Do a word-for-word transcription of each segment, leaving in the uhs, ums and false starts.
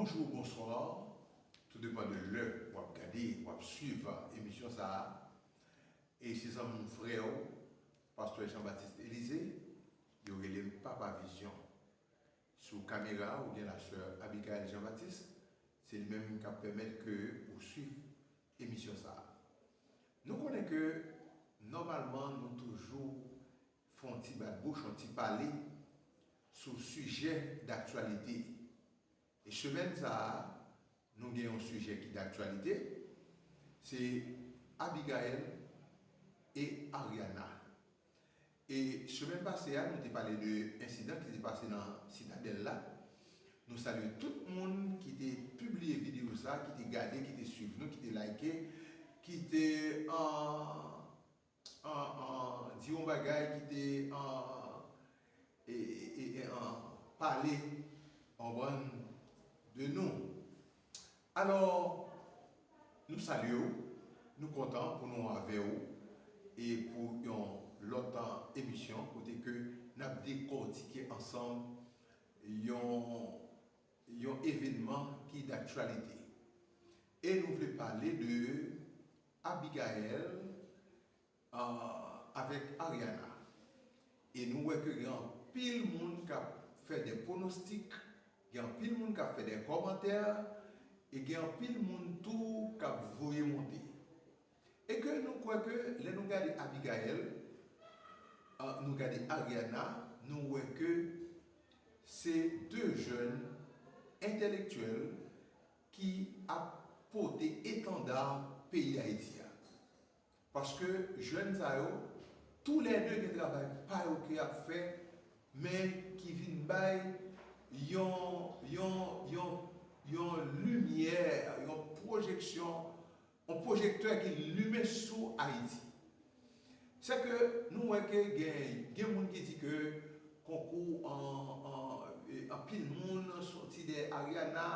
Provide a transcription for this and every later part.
Bonjou, bonswa, tou depann de lè w ap gade, w ap swiv emisyon sa a. E se zanmi w, frè w, pastè Jean Baptiste Elysée, yo rele m Papa Vizyon. Sou kamera, ou gen la sè Abigaël Jean Baptiste, se li menm k ap pèmèt ke ou swiv emisyon sa a. Nou konnen ke nòmalman nou toujou fè yon ti bat bouch, yon ti pale sou sijè daktyalite. E semèn sa a, nou gen yon sijè ki daktyalite, se Abigaël e Ariana. E semèn pase a, nou te pale de ensidan ki te pase nan Sitadèl la. Nou salye tout moun ki te pibliye videyo sa, ki te gade, ki te swiv nou, ki te like, ki te, an, an, an, di yon bagay, ki te, an, e, e, e, an, pale, konprann, de nou. Alò, nou salye w, nou kontan pou nou avè w e pou yon lòt emisyon kote ke n ap dekòtike ansanm yon, yon evènman ki daktyalite. E nou vle pale de Abigaël, ah, avèk Ariana. E nou wè ke gen anpil moun k ap fè de pwonostik, gen anpil moun k ap fè de kòmantè, e gen anpil moun tou k ap voye monte. E ke nou kwè ke lè nou gade Abigaël, ah, nou gade Ariana, nou wè ke se de jèn entèlektyèl ki ap pote etanda peyi Dayiti a. Paske jèn sa yo, toulède gen travay pa yo ke y ap fè, men ki vin bay yon, yon, yon, yon limyè, yon pwojeksyon, yon pwojektè ki limen sou Ayiti. Se ke nou wè ke gen, gen moun ki di ke konkou an, an, e, anpil moun soti dèyè Ariana,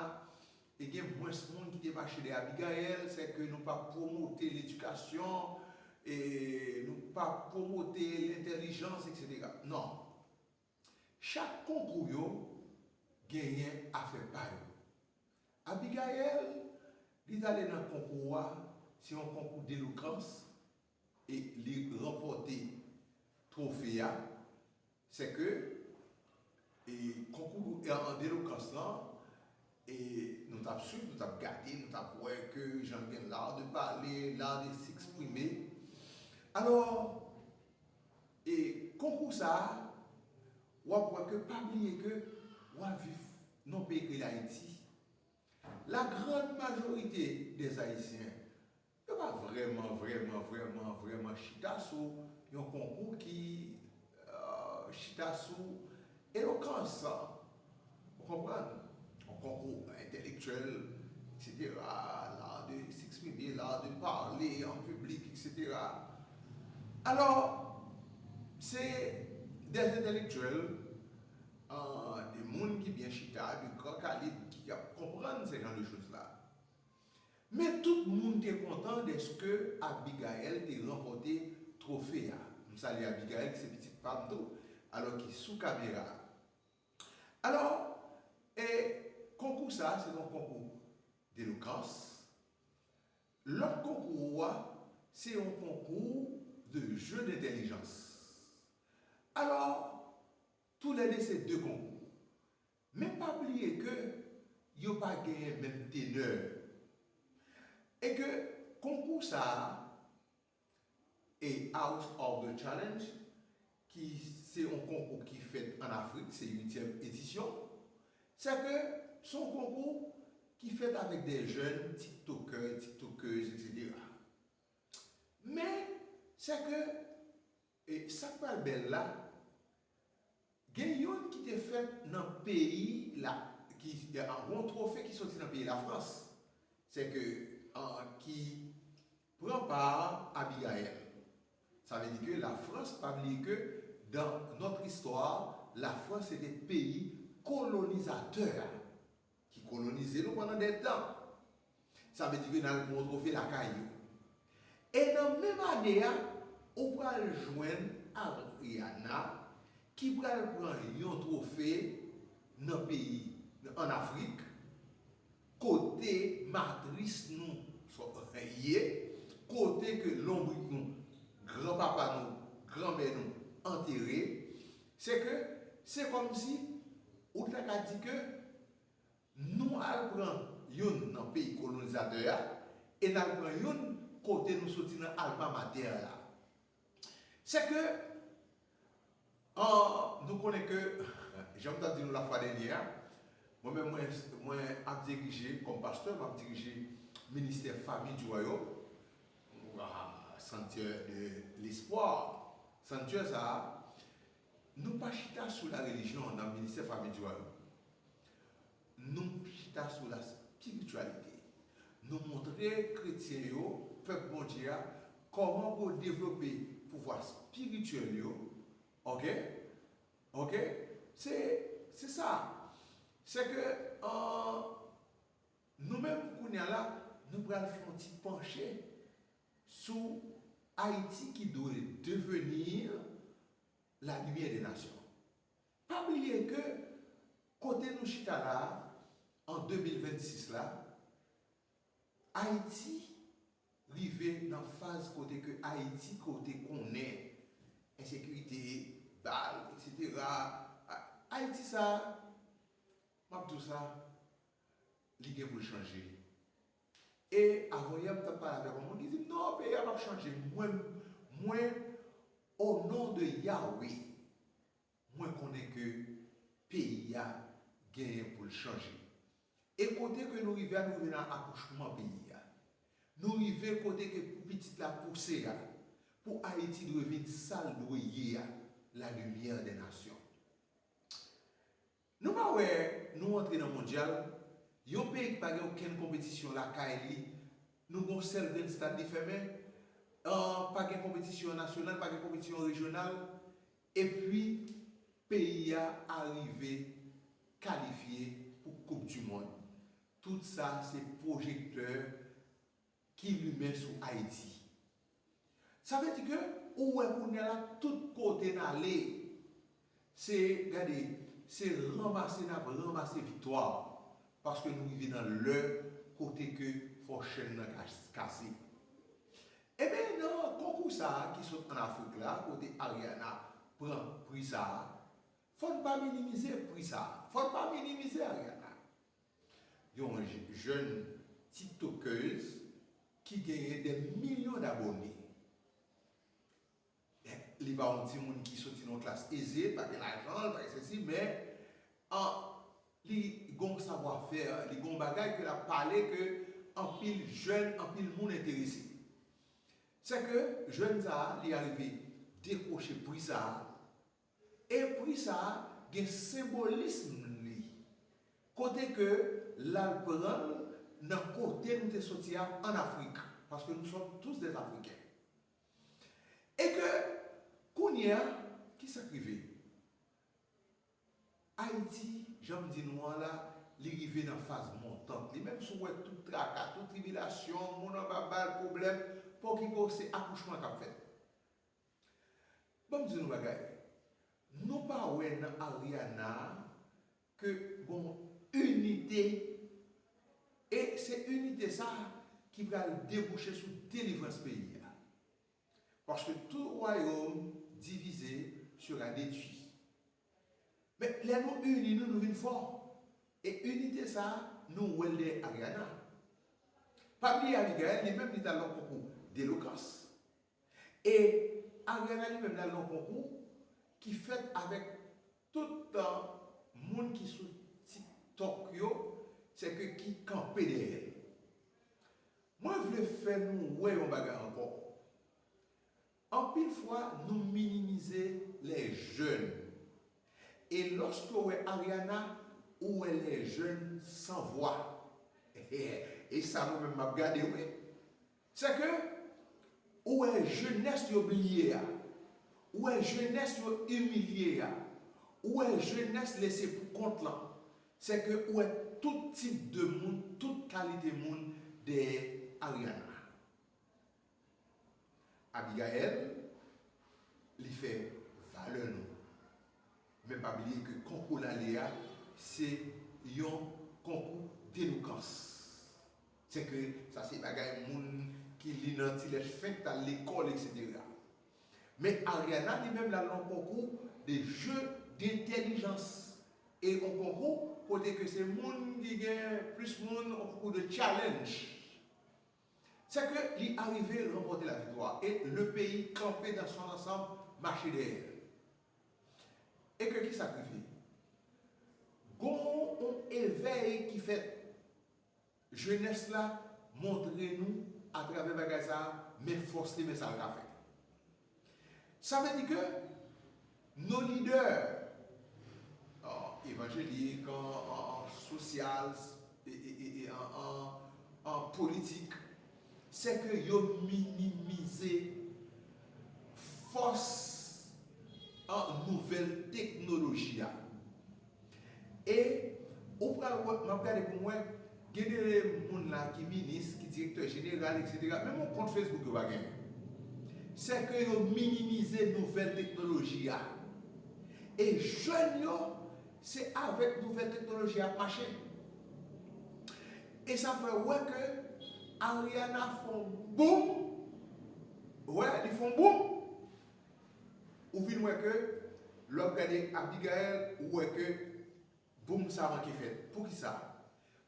e gen mwens moun ki te mache dèyè Abigaël, se ke nou pa pwomote ledikasyon, e nou pa pwomote lentèlijans, etsetera. Non. Chak konkou yo genyen afè pa yo. Abigaël, li t ale nan konkou a, se yon konkou delokans, e li ranpòte twofe a. Se ke, e, konkou, e, an delokans lan, e nou t ap swiv, nou t ap gade, nou t ap wè ke jan gen l'art de parler, l'art de s'exprimer. Alò, e konkou sa a, w ap wè ke, pa bliye ke w ap viv nan peyi ki rele Ayiti. La grande majorité des Haïtiens, yo pa vrèman, vrèman, vrèman, vrèman chita sou yon konkou ki, euh, chita sou elokans. Ou konprann? Yon konkou entèlektyèl, etsetera, l'art de s'exprimer, l'art de parler en public, etsetera. Alò, se de entèlektyèl, euh, de moun ki byen chita, de gran kalib, ki ap konprann se jan de choz la. Men tout moun te kontan dèske Abigaël te ranpòte twofe a. M salye Abigaël, ki se pitit pa m tou, alò ki sou kamera a. Alò, e konkou sa a, se yon konkou delokans. Lòt konkou a, se yon konkou de jeu d'intelligence. Alò, toulède se de konkou. Men pa bliye ke yo pa genyen menm tenè. E ke konkou sa a, e House of the Challenge, ki se yon konkou ki fèt ann Afrik, se uityèm edisyon, se ke se yon konkou ki fèt avèk de jèn tiktokè, tiktokèz, etsetera. Men, se ke, e sa k pral bèl la, gen youn ki te fèt nan peyi la, ki, yon twofe ki soti nan peyi Lafrans. Se ke, an, ki pran pa Abigaël. Sa vle di ke Lafrans, pa bliye ke dans notre histoire, Lafrans se te peyi kolonizatè a, ki kolonize nou pandan de tan. Sa vle di ke n al pran yon twofe lakay yo. E nan menm ane a, ou pral jwenn Ariana ki pral pran yon twofe nan peyi, ann Afrik, kote matris nou ye, kote ke lonbrik nou, granpapa nou, granmè nou antere, se ke se kòmsi ou ta ka di ke nou al pran youn nan peyi kolonizatè a e n al pran youn kote nou soti nan alma mater la. Se ke An, nou konnen ke, jan m t ap di nou lafwa dènye a, mwen menm mwen, mwen ap dirije, kòm pastè, m ap dirije ministè Famille du Royaume, ah, Sanctuaire de l'Espoir. Sanctuaire sa a, nou pa chita sou la relijyon nan ministè Famille du Royaume. Nou chita sou la spirityalite. Nou montre kretyen yo, pèp Bondye a, kòman pou yo devlope pouvwa espirityèl yo. Oke? Oke? Se, se sa. Se ke, an, nou menm, kounye a la, nou pral fè yon ti panche sou Ayiti ki dwe devenir la lumière des nations. Pa bliye ke kote nou chita la, an de mil vennsis la, Ayiti rive nan faz kote ke Ayiti ke w te konnen, ensekirite, bal, etsetera. A-, Ayiti sa, m ap di w sa, li gen pou l chanje. E avanyè, m t ap pale avèk yon moun ki di m, "Non, peyi a p ap chanje." Mwen, mwen, o non de Yahweh, mwen konnen ke peyi a genyen pou l chanje. E kote ke nou rive a, nou rive nan akouchman peyi a. Nou rive kote ke pou pitit la pouse a, pou Ayiti dwe vin sa l dwe ye a, la lumière des nations. Nou pa wè, nou antre nan mondyal, yon peyi ki pa gen okenn konpetisyon lakay li, nou gen yon sèl grenn stad li fèmen, an, pa gen konpetisyon nasyonal, pa gen konpetisyon rejyonal, epi peyi a arive kalifye pou Koup di Mond. Tout sa se pwojektè ki limen sou Ayiti. Sa vle di ke ou wè kounye a la tout kote n ale, se, gade, se ranmase n ap ranmase viktwa, paske nou rive nan lè kote ke fò chèn nan kas-, kase. Ebyen, nan konkou sa a ki sot ann Afrik la, kote Ariana pran pri sa a, fò n pa minimize pri sa a, fò n pa minimize Ariana. Yon j-, jèn tiktokèz ki genyen dè milyon dabone. Li pa yon timoun ki soti nan yon klas eze, pa gen lajan, pa gen sesi, men, an, li gen yon savwafè, li gen yon bagay ke l ap pale ke anpil jèn, anpil moun enterese. Se ke jèn sa a, li arive dekwoche pri sa a, e pri sa a gen senbolism li. Kote ke l al pran l nan kote nou te soti a, ann Afrik, paske nous sommes tous des Africains. E ke, kounye a, ki sa k rive? Ayiti, jan m di nou an la, li rive nan faz montant li. Menm si w wè tout traka, tout tribilasyon, moun anba bal, pwoblèm, pòkiko se akouchman k ap fèt. Ban m di nou bagay. Nou pa wè nan Ariana ke gon inite, e se inite sa a ki pral debouche sou delivrans peyi a. Paske tout royaume divisé sera détruit. Men lè nou ini nou, nou vin fò. E inite sa a, nou wè l dèyè Ariana. Pa bliye Abigail, li menm, li t al nan konkou delokans. E Ariana li menm, l al nan konkou ki fèt avèk tout moun ki sou TikTok yo, se ke ki kanpe dèyè l. Mwen vle fè nou wè yon bagay ankò. Anpil fwa, nou minimize les jeunes. E lòske w wè Ariana, ou wè les jeunes sans voix. E sa mwen menm m ap gade, wi. Se ke ou wè jenès yo bliye a, ou wè jenès yo imilye a, ou wè jenès lese pou kont lan. Se ke ou wè tout tip de moun, tout kalite moun dèyè Ariana. Abigail, li fè valè nou. Men pa bliye ke konkou l ale a, se yon konkou deloukans. Se ke sa se bagay moun ki li nan ti lèt fen, k t al lekòl, etsetera. Men Ariana li menm l al nan konkou de jeu d'intelligence. E yon konkou kote ke se moun ki gen plis moun, yon konkou de challenge. Se ke li arive ranpòte laviktwa e le peyi kanpe dans son ensemble, mache dèyè l. E ke kisa k rive? Gon yon evèy ki fèt. Jenès la montre nou atravè bagay sa a, men fòs li, men sa l ka fè. Sa vle di ke nos leaders, an evanjelik, an, an, an sosyal, e, e, e, e an, an, an politik, se ke yo minimize fòs an nouvèl teknoloji a. E ou pral wè, m ap gade pou m wè, gen de moun la ki minis, ki direktè jeneral, etsetera. Menm yon kont Facebook yo pa genyen. Se ke yo minimize nouvèl teknoloji a. E jèn yo, se avèk nouvèl teknoloji a ap mache. E sa fè wè ke Ariana fè yon boum. Wè, li fè yon boum. Ou vin wè ke, lè w ap gade Abigail, ou wè ke boum sa manke fèt. Poukisa?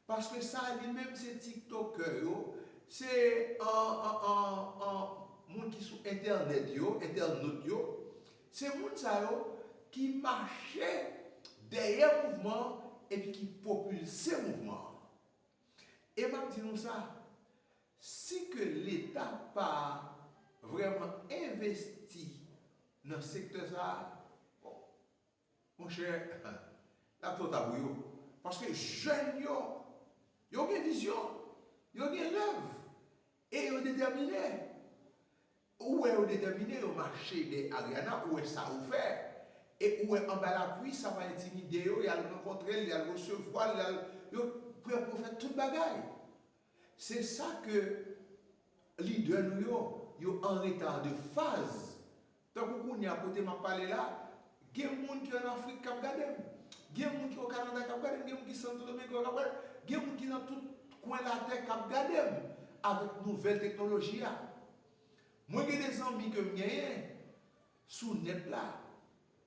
Paske sa li menm se TikToker yo, se an, an, an, an, moun ki sou entènèt yo, entènot yo, se moun sa yo ki mache dèyè mouvman an epi ki pwopilse mouvman an. E m ap di nou sa, si ke Leta pa vrèman envesti nan sektè sa a, bon, monchè, l ap twò ta pou yo. Paske jèn yo, yo gen vizyon, yo gen rèv, e yo detèmine. Ou wè yo detèmine, yo mache dèyè Ariana, ou wè sa yo fè. E ou wè anba lapli, sa pa entimide yo, y al rankontre l, y al resevwa l, y al, yo prè pou yo fè tout bagay. Se sa ke lidè nou yo, yo an reta de faz. Tankou kounye a kote m ap pale la, gen moun ki ann Afrik k ap gade m. Gen moun ki o Kanada k ap gade m, gen moun ki Santo Domingo k ap gade m, gen moun ki nan tout kwen latè k ap gade m avèk nouvèl teknoloji a. Mwen gen de zanmi ke m genyen sou nèt la,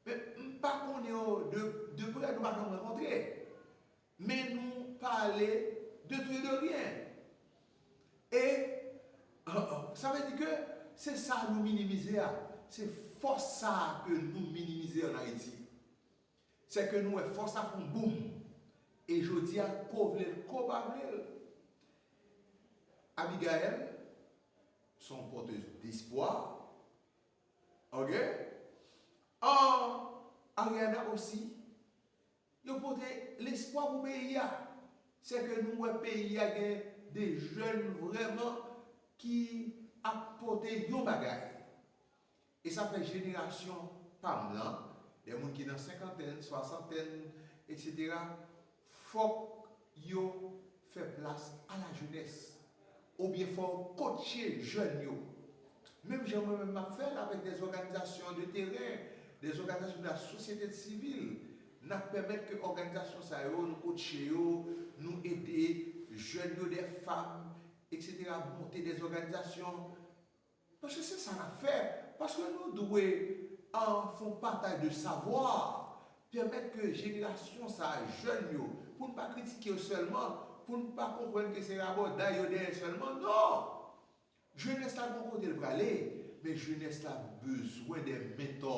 men m pa konnen yo de, de prè, nou pa janm rankontre. Men nou pale de tout e de rien. E sa vle di ke se sa nou minimize a. Se fòs sa a ke nou minimize ann Ayiti. Se ke nou wè fòs la fè yon boum. E jodi a, ko vle l, ko pa vle l, Abigail, se yon pòtez despwa. Ok? An, Ariana osi, yo pote lespwa pou peyi a. Se ke nou wè peyi a gen de jèn vrèman ki ap pote yon bagay. E sa fè jenerasyon pa m lan, de moun ki nan senkantèn, swasantèn, etsetera, fòk yo fè plas a la jeunesse. Oubyen fò w kotche jèn yo. Menm jan mwen menm m ap fè l avèk des organisations de terrain, des organisations de la société civile, n ap pèmèt ke òganizasyon sa yo, nou kotche yo, nou ede jèn yo, des femmes, etsetera, monte des organisations. Paske se sa n ap fè. Paske nou dwe, an, fè yon pataj de savwa, pèmèt ke jenerasyon sa a, jèn yo, pou n pa kritike yo sèlman, pou n pa konprann ke se rabòday yo dèyè sèlman. Non! Jenès la gon kote l prale, men jenès la bezwen de mentò.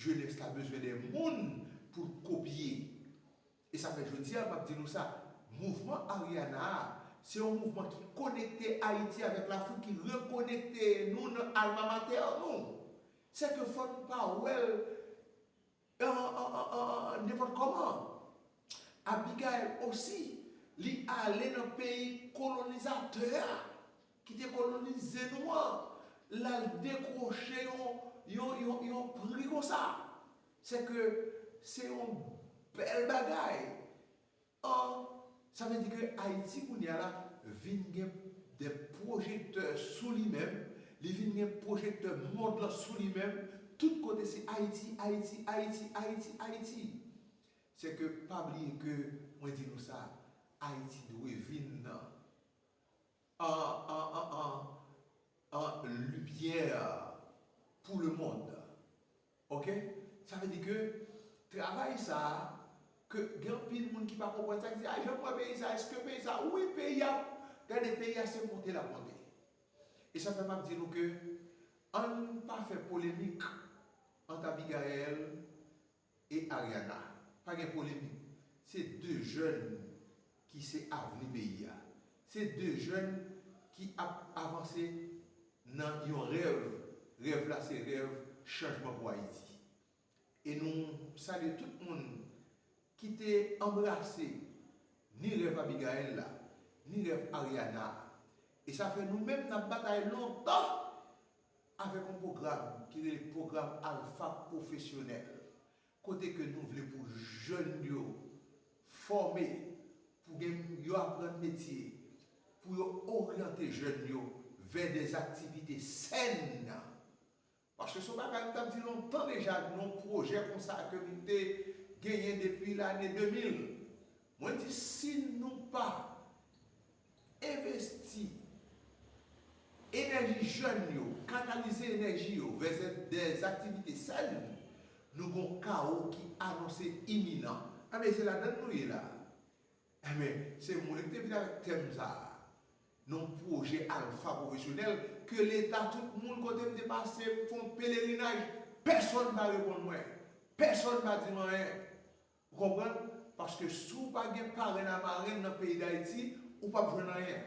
Jenès la bezwen de moun pou l kopye. E sa fè jodi a, m ap di nou sa, mouvman Ariana a, se yon mouvman ki konekte Ayiti avèk Lafrik, ki rekonekte nou nan alma mater nou. Se ke fò n pa wè l an, an, an, an, an, nenpòt kòman. Abigail osi, li ale nan peyi kolonizatè a, ki te kolonize nou an, l al dekwoche yon, yon, yon, yon pri konsa. Se ke se yon bèl bagay. An, sa vle di ke Ayiti kounye a la vin gen de pwojektè sou li menm, li vin gen pwojektè mond lan sou li menm, tout kote se Ayiti, Ayiti, Ayiti, Ayiti, Ayiti. Se ke pa bliye ke mwen di nou sa, Ayiti dwe vin an, an, an, an, an, an limyè pou lemonn. Oke? Sa vle di ke travay sa a, ke gen anpil moun ki pa konprann sa, ki di, "A, jan m wè peyi sa, èske peyi sa?" Wi, peyi a, gade, peyi a se monte l ap monte. E sa fè m ap di nou ke ann pa fè polemik ant Abigaël e Ariana. Pa gen polemik. Se de jèn ki se avni peyi a. Se de jèn ki ap avanse nan yon rèv. Rèv la se rèv chanjman pou Ayiti. E nou salye tout moun ki te anbrase ni rèv Abigaël la, ni rèv Ariana a. E sa fè nou menm n ap batay lontan avèk yon pwogram ki rele pwogram Alpha Pwofesyonèl, kote ke nou vle pou jèn yo fòme, pou gen, yo aprann metye, pou yo oryante jèn yo vè dè aktivite sèn. Paske se yon bagay m t ap di lontan deja, gen yon pwojè konsa ke m te genyen depi lane de mil. Mwen di, si nou pa envesti enèji jèn yo, kanalize enèji yo vè dè aktivite sèn, nou gen yon kawo ki anonse iminan. Enben, se ladann nou ye la. Enben, se mwen ki te vin avèk tèm sa a. Nan yon pwojè Alpha Pwofesyonèl, ke Leta, tout moun kote m te pase, m fè yon pelerinaj, pèsonn pa reponn mwen. Pèsonn pa di m anyen. Ou konprann? Paske si w pa gen parenn a marenn nan peyi Dayiti, ou p ap jwenn anyen.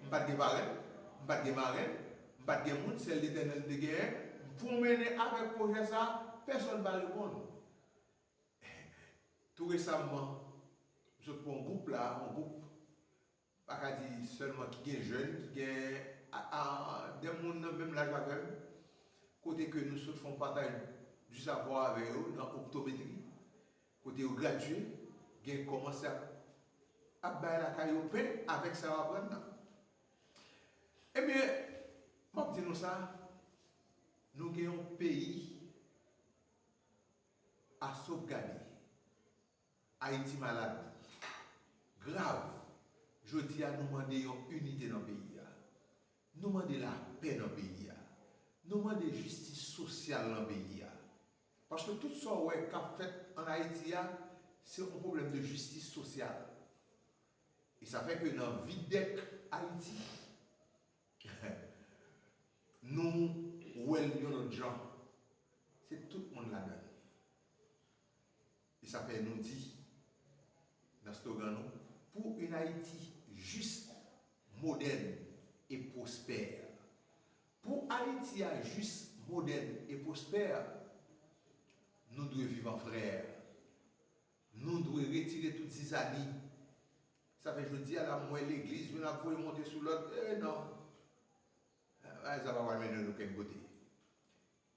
M pa t gen parenn, m pa t gen marenn, m pa t gen moun, sèl Letènèl m te genyen. M pwomennen avèk pwojè sa a, pèsonn pa reponn. Tou resaman, m sot pran yon gwoup la, yon gwoup, pa ka di sèlman ki gen jèn, ki gen a, a, de moun nan menm laj avè m, kote ke nou sot fè yon pataj di savwa avè yo nan optometri, kote yo gradye, gen kòmanse ap, ap bay lakay yo pen avèk sa yo aprann nan. Ebyen, m ap di nou sa, nou gen yon peyi a sovgade. Ayiti malad, grav. Jodi a, nou mande yon inite nan peyi a. Nou mande lapè nan peyi a. Nou mande jistis sosyal nan peyi a. Paske tout sa w wè k ap fèt ann Ayiti a, se yon pwoblèm de jistis sosyal. E sa fè ke nan vidèk Ayiti, nou wè l yon lòt jan. Se tout moun ladan l. E sa fè nou di nan slogan nou, pour une Haïti juste, moderne et prospère. Pou Ayiti a jis, modèn e pwospè, nou dwe viv an frè. Nou dwe retire tout zizani. Sa fè jodi a la, m wè legliz, youn ap voye monte sou lòt. E non. Bagay sa pa pral mennen n okenn kote.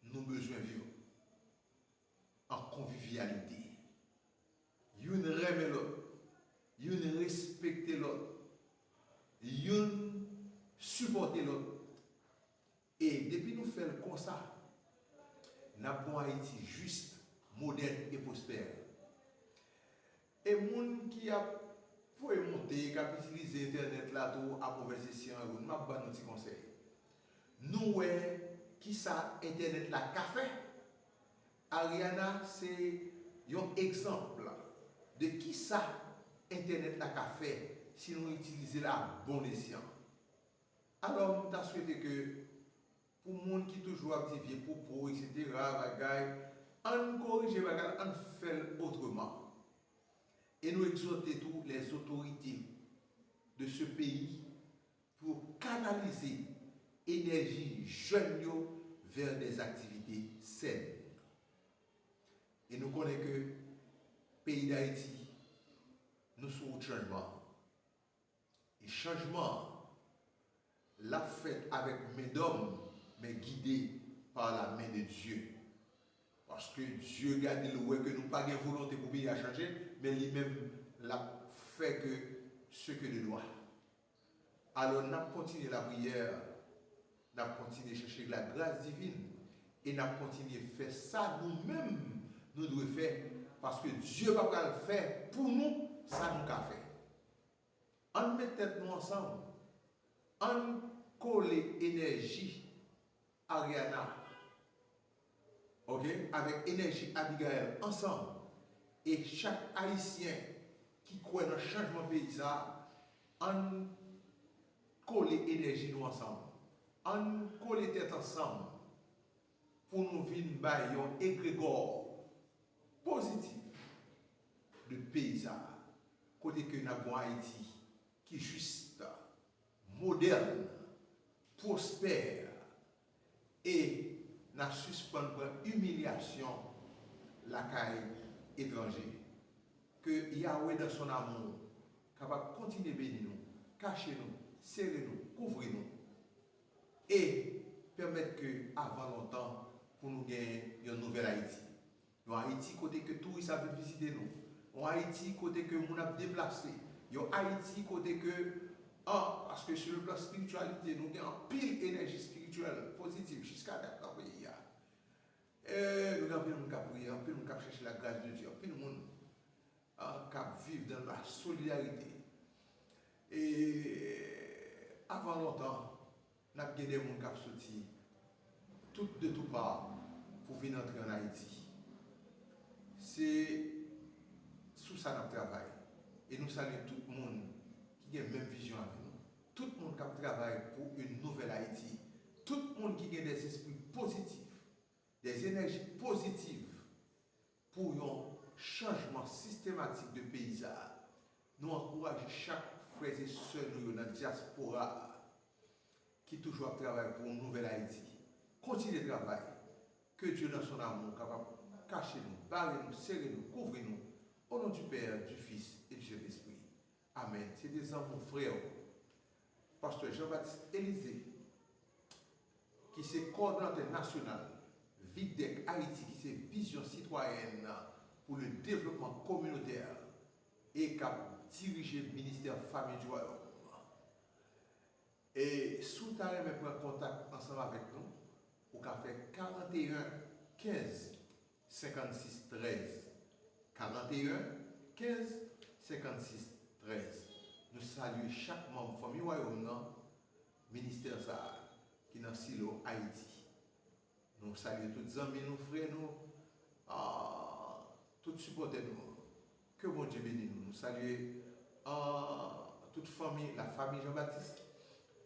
Nou bezwen viv an konvivyalite. Youn renmen lòt. Youn respekte lòt. Youn sipòte lòt. E depi nou fè l konsa, n ap gen yon Ayiti jis, modèn e pwospè. E moun ki ap voye monte, k ap itilize entènèt la tou a movèz esyan, m ap ban nou ti konsèy. Nou wè kisa entènèt la ka fè. Ariana se yon egzanp de kisa entènèt la ka fè si nou itilize l a bon esyan. Alò, m ta swete ke pou moun ki toujou ap di vye pwopo, etsetera, bagay, ann korije bagay la, ann fè l otreman. E nou egzòte tou les autorités de ce pays pou yo kanalize enèji jèn yo vè dè aktivite sèn. E nou konnen ke peyi Dayiti, nou sou wout chanjman. E chanjman an, l ap fèt avèk men dòm, men gide par la main de Dieu. Paske Dye gade l wè ke nou pa gen volonte pou peyi a chanje, men li menm, l ap fè ke ce que de droit. Alò, n ap kontinye lapriyè, n ap kontinye chèche lagras divin, e n ap kontinye fè sa nou menm nou dwe fè, paske Dye pa pral fè pou nou sa nou ka fè. Ann met tèt nou ansanm. Ann kole enèji Ariana, ok, avèk enèji Abigail ansanm. E chak Ayisyen ki kwè nan chanjman peyi sa a, ann kole enèji nou ansanm. Ann kole tèt ansanm pou nou vin bay yon egregò pozitif de peyi sa a, kote ke n ap gen yon Ayiti ki jis, modèn, pwospè, e n a sispann pran imilyasyon lakay etranje. Ke Yahweh dans son amour kapab kontinye beni nou, kache nou, sere nou, kouvri nou, e pèmèt ke avan lontan pou nou gen yon nouvèl Ayiti. Yon Ayiti kote ke touris ap vin vizite nou. Yon Ayiti kote ke moun ap deplase. Yon Ayiti kote ke, ah, paske sou le plan espirityalite, nou gen anpil enèji espirityèl pozitif jiska dat nan peyi a. E nou gen anpil moun k ap priye, anpil moun k ap chèche la grâce de Dieu, anpil moun, ah, k ap viv dans la solidarité. E avan lontan, n ap gen de moun k ap soti tout de tou pa pou vin antre ann Ayiti. Se sou sa n ap travay. E nou salye tout moun ki gen menm vizyon avè nou. Tout moun k ap travay pou yon nouvèl Ayiti. Tout moun ki gen de zespri pozitif, de enèji pozitif pou yon chanjman sistematik de peyi sa a. Nou ankouraje chak frè e sè nou yo nan dyaspora a ki toujou ap travay pou yon nouvèl Ayiti. Kontinye travay. Ke Dieu dans son amour kapab kache nou, bare nou, sere nou, kouvri nou. Au nom du Père, du Fils et du Saint-Esprit. Amèn. Se te zanmi w, frè w, pastè Jean-Baptiste Élisée, ki se kòdonatè nasyonal VIGDEC Ayiti, ki se Vizyon Sitwayèn pou le Devlopman Kominotè, e k ap dirije Ministè Fanmi di Wayòm. E si w ta renmen pran kontak ansanm avèk nou, ou ka fè karanteyen kenz senkannsis trèz. Karanteyen kenz senkannsis trèz. Nou salye chak manm Fanmi Wayòm nan, ministè sa a ki nan Silo, Ayiti. Nou salye tout zanmi nou, frè nou, ah, tout sipòtè nou. Ke Bondye beni nou. Nou salye, ah, tout fanmi, la famille Jean-Baptiste.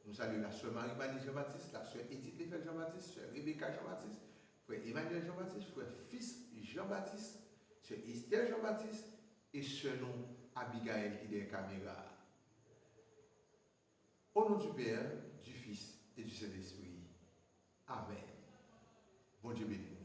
Nou salye la sè Marie Malie Jean-Baptiste, la sè Edith Lefebvre Jean-Baptiste, sè Rebecca Jean-Baptiste, frè Emmanuel Jean-Baptiste, frè Fils Jean-Baptiste, sè Esther Jean-Baptiste, e sè nou Abigail ki dèyè kamera a. Au nom du Père, du Fils et du Saint-Esprit. Amèn. Bondye beni w.